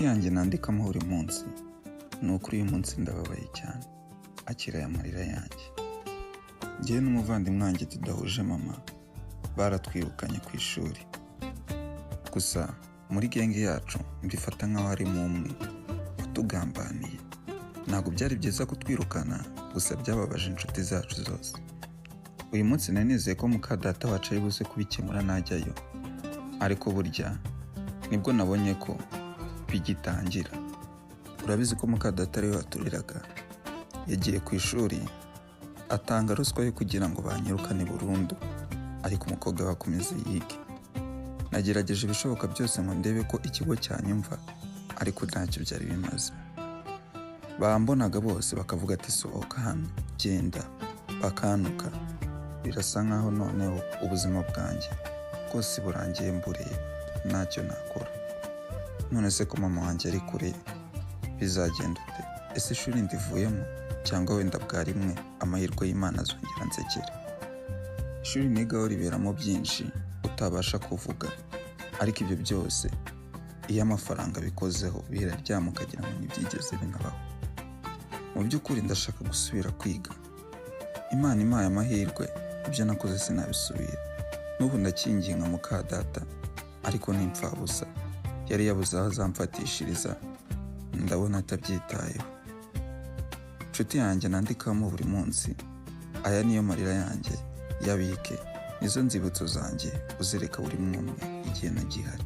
Inshuti yanjye nandikamo buri munsi, ni ukuri uyu munsi ndababaye cyane, akira aya marira yanjye. Njyewe n'umuvandimwe wanjye tudahuje mama, baratwirukanye ku ishuri. Gusa muri genge yacu mbifata nk'aho harimo umwe watugambaniye. Ntabwo byari byiza kutwirukana, gusa byababaje inshuti zacu zose. Uyu munsi nari nizeye ko muka data wacu ari buze kubikemura najyayo, ariko burya nibwo nabonye ko bigitangira. Urabizi ko muka data ariwe watureraga, yagiye ku ishuri atanga ruswa yo kugira ngo banyirukane burundu, ariko umukobwa we akomeze yige. Nagerageje ibishoboka byose ngo ndebe ko ikigo cyanyumva, ariko ntacyo byari bimaze. Bambonaga bose bakavuga ati sohoka hano, genda, bakantuka. Birasa nkaho noneho ubuzima bwanjye bwose burangiye mbureba, ntacyo nakora. None se ko mama wanjye ari kure, bizagenda ute? Ese ishuri ndivuyemo cyangwa wenda bwa rimwe amahirwe y'Imana azongera ansekere? Ishuri nigaho riberamo byinshi utabasha kuvuga, ariko ibyo byose iyo amafaranga abikozeho biraryama ukagira ngo ntibyigeze binabaho. Mu by'ukuri ndashaka gusubira kwiga. Imana impaye amahirwe, ibyo nakoze sinabisubira. N'ubu ndakinginga muka data, ariko ni impfabusa. Yari yabuze aho azamfatishiriza, ndabona atabyitayeho. Inshuti yanjye nandikamo buri munsi, aya niyo marira yanjye, yabike, nizo nzibutso zanjye uzereka buri umwe igihe nagihari.